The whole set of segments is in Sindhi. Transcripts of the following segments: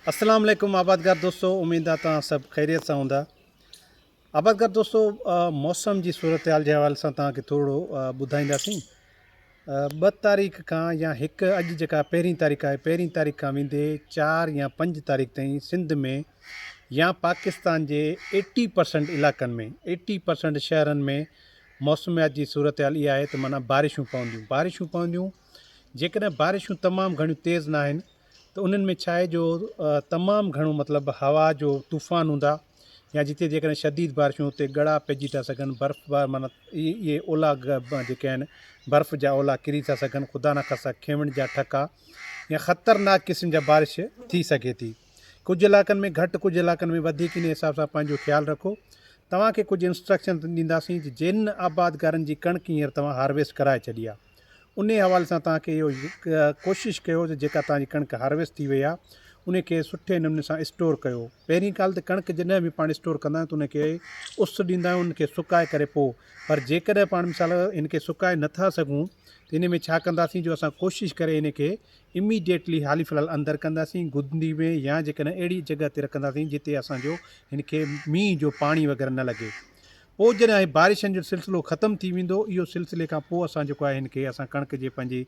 اسلام عليڪم آبادگار دوستو اميد آ توهان سڀ خيريت سان هوندا آبادگار دوستو موسم جي صورتحال جي حوالي سان توهان کي ٿورڙو ٻڌائينداسين ٻه تاريخ کان يا هڪ اڄ جيڪا پهرين تاريخ آهي پهرين تاريخ کان ويندي چار يا پنج تاريخ تائين سنڌ ۾ يا پاڪستان جي ايٽي پرسنٽ علائقن ۾ ايٽي پرسنٽ شهرن ۾ موسميات جي صورتحال اها آهي ته معنيٰ بارشون پونديون بارشون پونديون جيڪڏهن بارشون تمام گهڻيون تيز ناهن ته انهن ۾ ڇا آهي جو تمام گهڻو مطلب هوا جو طوفان هوندا يا جتي جيڪڏهن شديد بارشون اتي ڳڙا پئجي ٿا سگهن برف بار معنيٰ اهي اولا جيڪي آهن برف جا اولا ڪري ٿا سگهن خدا نخواسته کيوڻ جا ٺڪا يا خطرناڪ قسم جا بارش ٿي سگهي ٿي ڪجهه علائقن ۾ گهٽ ڪجهه علائقن ۾ وڌيڪ ان حساب سان پنهنجو خيال رکو توهان کي ڪجهه انسٽرڪشن ڏينداسين جن آبادگارن جي ڪڻڪ هينئر توهان هارويسٽ ڪرائي ڇڏي آهي انهي حوالي سان توهان کي اهو ڪوشش ڪيو ته جيڪا توهان جي ڪڻڪ هارويسٽ ٿي وئي آهي ان کي سٺي نموني سان اسٽور ڪيو. پهرين ڳالهه ته ڪڻڪ جڏهن به پاڻ اسٽور ڪندا آهيون ته ان کي اس ڏيندا آهيون ان کي سڪائي ڪري پوء پر جيڪڏهن پاڻ مثال ان کي سڪائي نٿا سگهون ته ان ۾ ڇا ڪنداسين جو اسان ڪوشش ڪري ان کي اميڊيٽلي حالي في الحال اندر ڪنداسين گدي ۾ يا جيڪڏهن اهڙي جڳهه تي رکنداسين جتي اسان جو هن کي مينهن جو پاڻي وغيره نه لڳي. پوء جڏهن هي بارشن جو سلسلو ختم ٿي ويندو اهو سلسلي کان پوء اسان جيڪو آهي هن کي اسان ڪڻڪ جي پنهنجي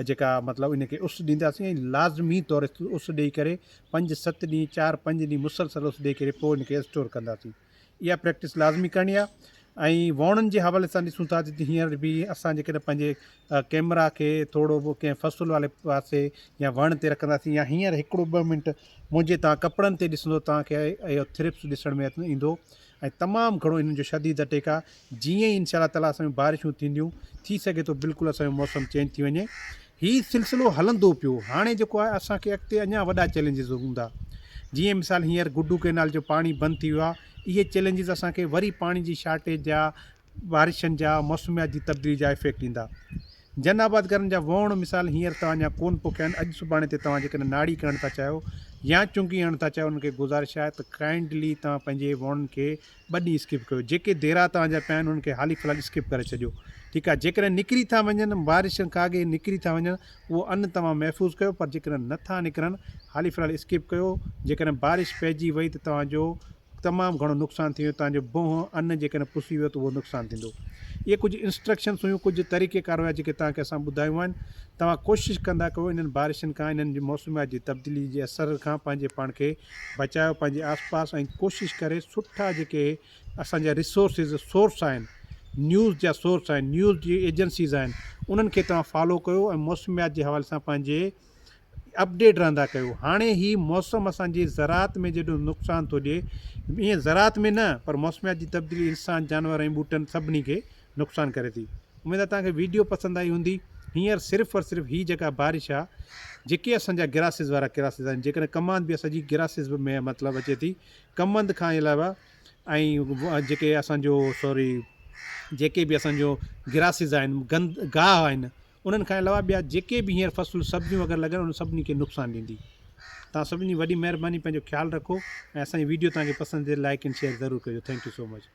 جيڪا مطلب ان کي اس ڏينداسين ۽ لازمي طور اس ڏئي ڪري پنج ست ڏينهن چار پنج ڏينهن مسلسل اس ڏئي ڪري پوء ان کي اسٽور ڪنداسين اها پريڪٽس لازمي ڪرڻي آهي ۽ ووڻن جي حوالي سان ڏسون ٿا ته هينئر به اسان جيڪڏهن پنهنجي ڪيمرا کي ٿورو به ڪنهن فصل واري پاسي يا وڻ تي رکنداسين يا هينئر هڪڙو ٻه منٽ منهنجي توهان ڪپڙن تي ڏسندو توهان کي اهو ٿرپس ڏسڻ ۾ ايندو ۽ تمام گهڻو انهن جو شديد اٽيڪ آ جيئن ئي انشاء الله تعالي اسان جون بارشون ٿينديون ٿي سگهي ٿو بلڪل اسان جو موسم چينج ٿي وڃي هي سلسلو هلندو پيو هاڻي جيڪو آهي اسان کي اڳتي اڃا وڏا چئلينجز هوندا جيئن مثال هينئر گڊو ڪينال جو پاڻي بند ٿي ويو آ اهي چئلينجز اسان کي وري پاڻي جي شارٽيج جا بارشن جا موسميات جي تبديلي جا افيڪٽ ايندا. جن آبادگارن جا ووڻ مثال هينئر توهان اڃا ڪونه پوکيا آهن اڄ سڀاڻي تي توهان جيڪڏهن ناڙي ڪرڻ ٿا چاهيو يا چونگي هڻڻ ٿا چاهيو انهن کي گذارش آهي ته ڪائنڊلي توهان پنهنجي ووڻن کي ٻه ڏينهن اسڪپ ڪيو جيڪي ديرا توهان جا پيا آهن انهن کي حالي في الحال اسڪپ ڪري ڇڏيو ٺيڪ آهي جيڪڏهن نڪري ٿا وڃن بارشن کان اڳي نڪري ٿا وڃن اهو ان توهان محفوظ ڪيو پر جيڪڏهن نه ٿا نڪرن حالي في الحال اسڪپ ڪيو جيڪڏهن بارش پئجي وئي ته توهان جو تمام گهڻو نقصان ٿي ويندو تان جو بنهه ان جيڪڏهن پسي ويو ته اهو نقصان ٿيندو. اهي ڪجهه انسٽرڪشنس هيون ڪجهه طريقي ڪار هيا جيڪي توهان کي اسان ٻڌايون آهن. توهان ڪوشش ڪندا ڪيو انهن بارشن کان انهن جي موسميات جي تبديلي جي اثر کان پنهنجي پاڻ کي بچايو پنهنجي آس پاس ۽ ڪوشش ڪري سٺا جيڪي اسان جا ريسورسز سورس آهن نيوز جا سورس آهن نيوز جي ايجنسيز آهن انهن کي توهان فالو ڪيو ۽ موسميات جي حوالي سان پنهنجي اپڊيٽ رهندا ڪيو هاڻي هي موسم اسان جي زراعت ۾ جيڏو نقصان ٿو ڏئي ائين زراعت ۾ نه پر موسميات جي تبديلي انسان جانور ۽ ٻوٽن سڀني کي نقصان ڪري ٿي اميد آهي توهان کي ويڊيو پسند آئي هوندي هينئر صرف اور صرف هي جيڪا بارش آ جيڪي اسان جا گراسز وارا ڪراسز آهن جيڪڏهن ڪماند به اسان جي گراسز ۾ مطلب اچي ٿي ڪمند کان علاوه ۽ جيڪي اسان جو سوري جيڪي به اسان جو گراسز آهن گند گاهه آهن انهن کان علاوه ٻيا جيڪي به هينئر فصل سبزيون وغيره لڳن انهن سڀني کي نقصان ڏيندي. توهان سڀني جي وڏي مهرباني پنهنجو خيال رکو ۽ اسان جي ويڊيو توهان کي پسند اچي لائيڪ اينڊ شيئر ضرور ڪجو thank you so much.